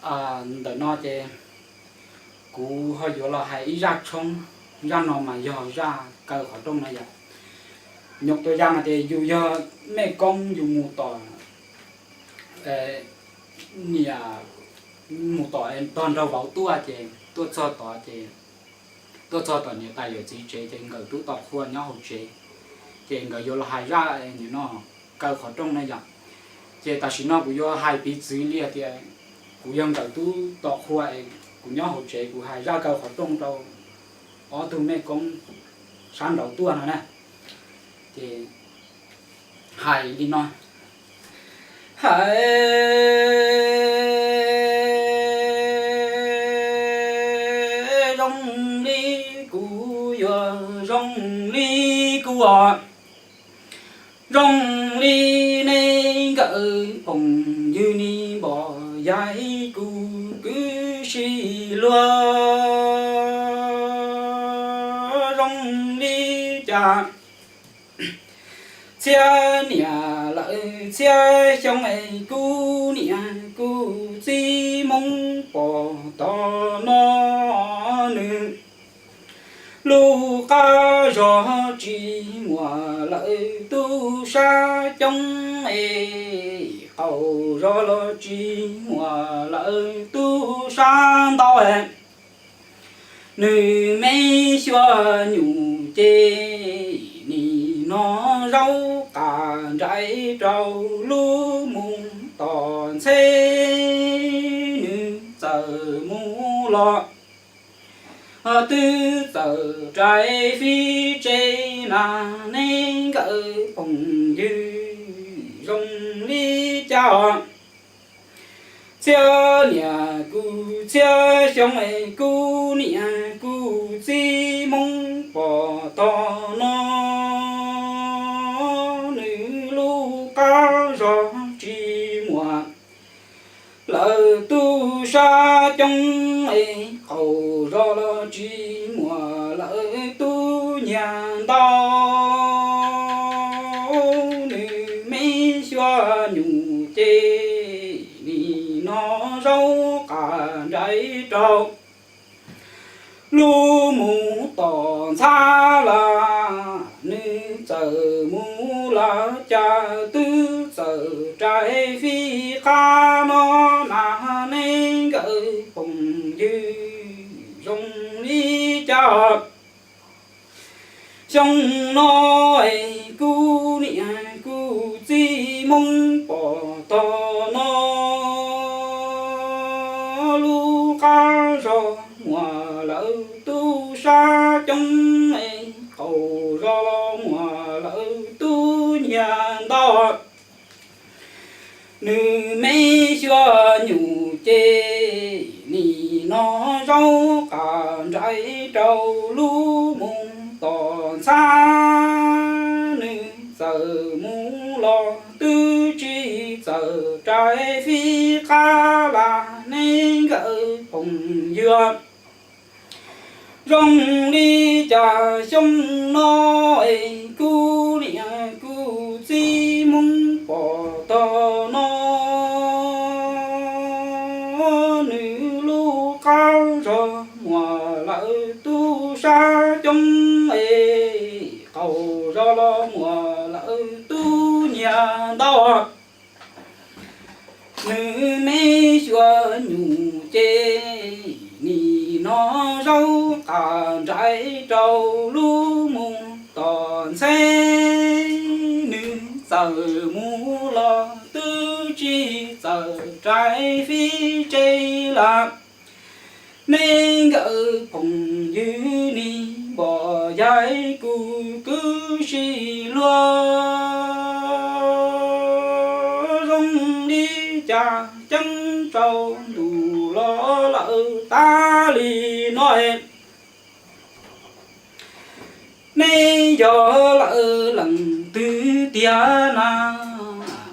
Ntawm no ces kuv ho yuav los hais ib zaj tshoob. Zaj no mas yog zaj kaw qhov rooj na yom. Nyuam tus yam mas tias yus yog mej koob yus mus tom, niam, mus tom tog nraug vauv tuaj ces tuaj txog tod ces tuaj txog tom niam tais yawm txiv tsev ces nkawm twb tos qhua nyob hauv tsev. Ces nkawd yuav los hais zaj no kaw qhov rooj na yom. Ces tam sim no kuv yuav hais piv txwv li hais tias kuv yog nkawm twb tos qhua es kuv nyob hauv tsev kuv hais zaj kaw qhov rooj rau ob tug mej koob sab nraud tuaj no na. Ces hais li no. Hais zoo li kuv yuav zoo li kuv os, zoo li nej nkawm phooj ywg ni npom yaig kuv kwv sij luag zoo li cas. Txhiab niam lawm txhiab xyoo es kuv niam kuv txiv Hmoob pom tog no nws lub qab zog tsis muaj lawm tub sab coob es qaug zog los tsis muaj lawm tub sab ntau. Nws me xyuas nyuj ces nim no zaub qas nraim rau lub mus tom ntxheb, nws txawm mus los twb txawm rais fib tsev na, nej nkawm phooj ywg zoo li cas os. Txhiab niam kuv txhiab xyoo es kuv niam kuv txiv Hmoob pom tog no nws lub qab zog tsis muaj lawm tub sab coob es qaug zog los tsis muaj lawm tub nyiag ntau. Nws me xyuas nyuj ces nim no zaub qas nraim rau lub mus tom ntxhab las, nws txawm mus los cas twb txawm rais fib qab no na, nej nkawm phooj ywg zoo li cas. Xyoo no es kuv niam kuv txiv Hmoob pom tog no lub qab zog muaj lawm tub sab coob es qaug zog los muaj lawm tub nyiag ntau. Nws me xyuas nyuj ces nim no zaub qas nraim rau lub mus tom ntxhab, nws txawm mus los twb tsis txawm rais fib qab las, nej nkawm phooj ywg zoo li cas. Xyoo no es kuv niam kuv txiv Hmoob pom tog no nws lub qab zog muaj lawm tub sab coob es qaug zog los muaj lawm tub nyiag ntau. Nws me xyuas nyuj ces nim no zaub qas nraim rau lub mus tom ntxheb, nws txawm mus los twb tsis txawm rais fib tsev las, nej nkawm phooj ywg ni npom yaig kuv kwv sij luag zoo li cas ceeb rau ntuj los lawm tas li no. Nej yog lawm leej twg tiag na?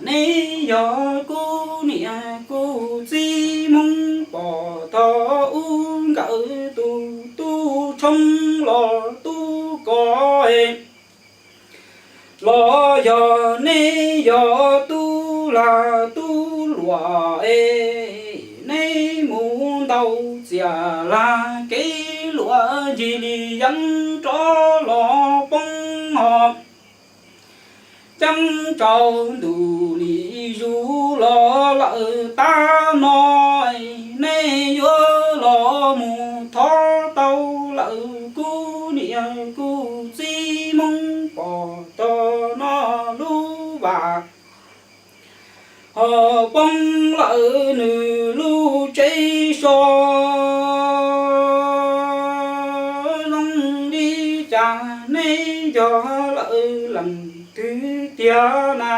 Nej yog kuv niam kuv txiv Hmoob pom tog ub nkawm tus tub tshoob los tub kos es, los yog nej yog tub lag tub luam es, nej tau txias lag kev luam ncig li yeeb rov los poob ho. Ceeb tsaus ntuj li zus los lawm tab no, nej yuav los mus thov tau lawm kuv niam kuv txiv Hmoob pom tog no lub vas ho poob lawm nws lub tsev so. Zoo li cas neb yog lawm leej twg tiag na,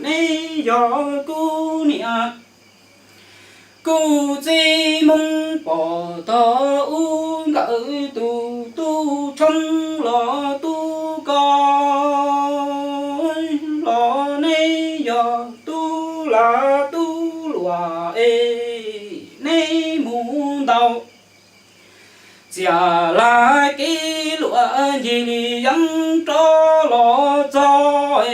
neb yog kuv niam kuv txiv Hmoob pom tog ub nkawd tus tub tshoob los tub ko, los neb yog tub lag tub luam es neb mus ntaus txias lag kev luam ncig li yeeb rov los txog,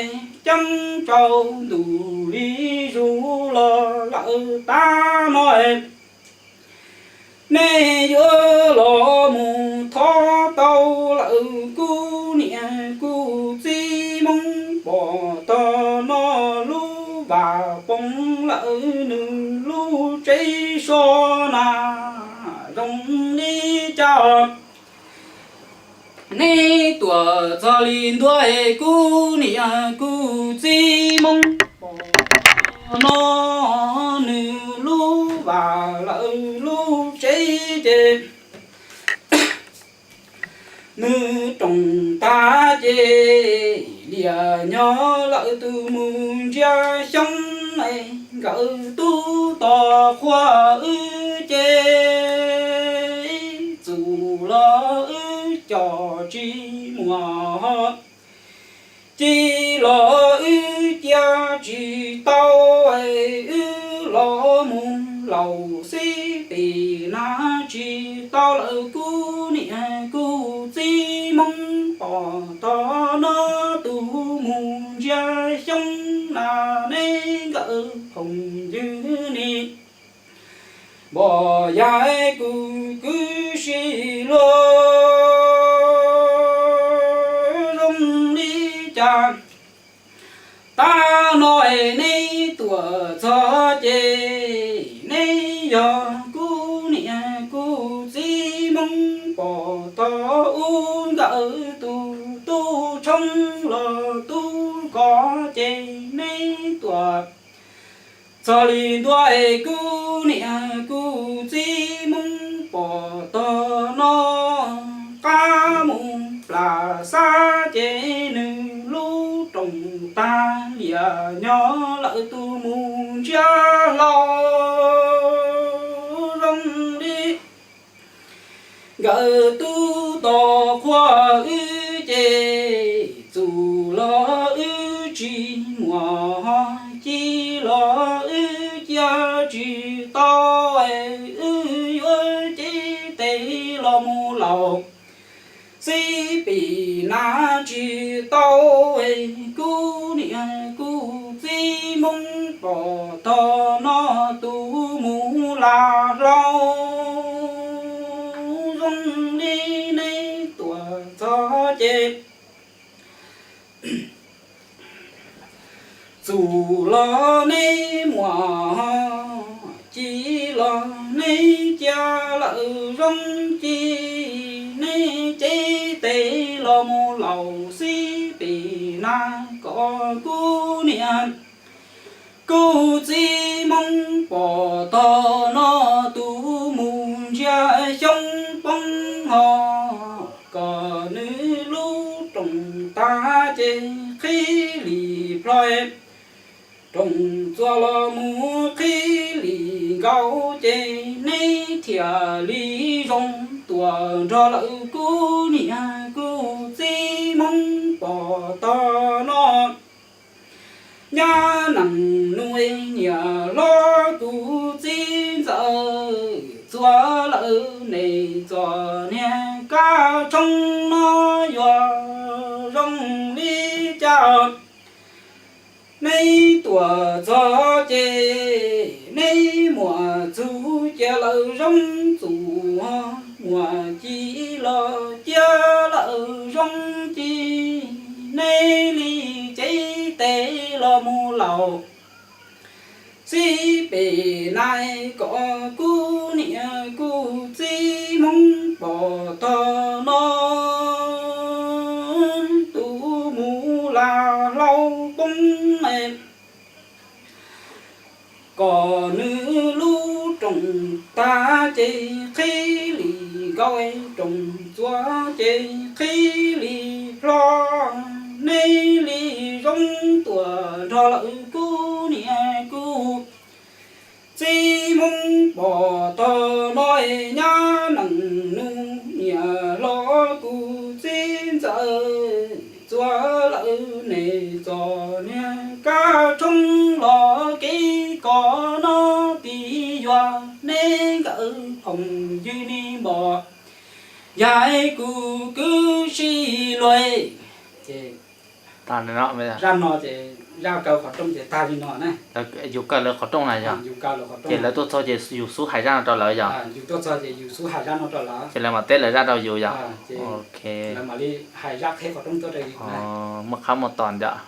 ceeb tsaus ntuj li zus los lawm tab no, nej yuav los mus thov tau lawm kuv niam kuv txiv Hmoob pom tog no lub vas poob lawm nws lub tsev so na. Zoo li cas neb tuaj txog li ntua es kuv niam kuv txiv Hmoob pom no nws lub vas lawm lub tsev ces nws roos tag ces liam nyob lawm tus mus ntsia xyoob, nkawd tub tos qhua wb ces txus los wb coj tsis muaj ho, ci los wb cia tsis tau, wb los mus laus xib pem na tsis tau lawm kuv niam kuv txiv Hmoob pom tog no tus mus ntsia xyoob na, neb nkawd phooj ywg ni npoj yaig kuv kwv si luag. Zoo li cas tab no es neb tuaj txog ces neb yog kuv niam kuv txiv Hmoob pom tog ub nkawd tus tub tshoob los tub ko ces neb tuaj txog li ntua es kuv niam kuv txiv Hmoob pom tog no qab mus plas xab ces nws lub roos tag liam nyob lawm tus mus ntsia hlau. Zoo li nkawd tub tos qhua wb ces txus los wb tsis muaj ho, ci los wb cia tsis tau, wb yuav cev tes los mus laus xib pem na tsis tau, kuv niam kuv txiv Hmoob pom tog no tus mus las hlau. Zoo li neb tuaj txog ces txus los neb muaj ho, ci los neb cia lawm zoo ci, neb cev tes los mus laus xib pem na kom kuv niam kuv txiv Hmoob pom tog no tus mus ntsia xyoob poob ho, kom nws lub roos tag ces qhib lim plho, roos txuas los mus qhib lim nkaus ces neb thiaj li zoo tuaj nrog lawm kuv niam kuv txiv Hmoob pom tog no. Nyab nees nuj niam hlob kuv txiv ntxawm txua lawm nej txom nyem kab tshoob no yuav zoo li cas. Neb tuaj txog ces neb muaj txuj cia Lawv zoo txuas muaj ci los cia lawv zoo ci, nej li cev tes los mus laus xib pem nais kom kuv niam kuv txiv Hmoob pom tog no tus mus la hlau poob kom nws lub rooj tag ces qhib li nkaus, rooj txuas ces qhib li plho, nej li zoo tuaj nrog lawv kuv niam kuv txiv Hmoob pom tog no, nyab nees nus niam hlob kuv txiv ntxawm txuas lawm nej txom nyem kab rhoob los kev kos no, tib yuav nej nkawd phooj ywg ni npog, yog kuv kwv sib luag. Ces zaj no ces zaj kaw qhov rooj ces tag li no na. Yus kaw lawv qhov rooj na yog? Ces lawv tuaj txog ces yus xub hais zaj no rau lawv yog? Yus tuaj txog ces yus xub hais zaj no rau lawv, ces lawv mam teb lawv zaj rau yus yog? Ok. Lawv mam li hais zaj qheb qhov rooj tuaj rau yus na. Muaj qab muaj tos ntawd.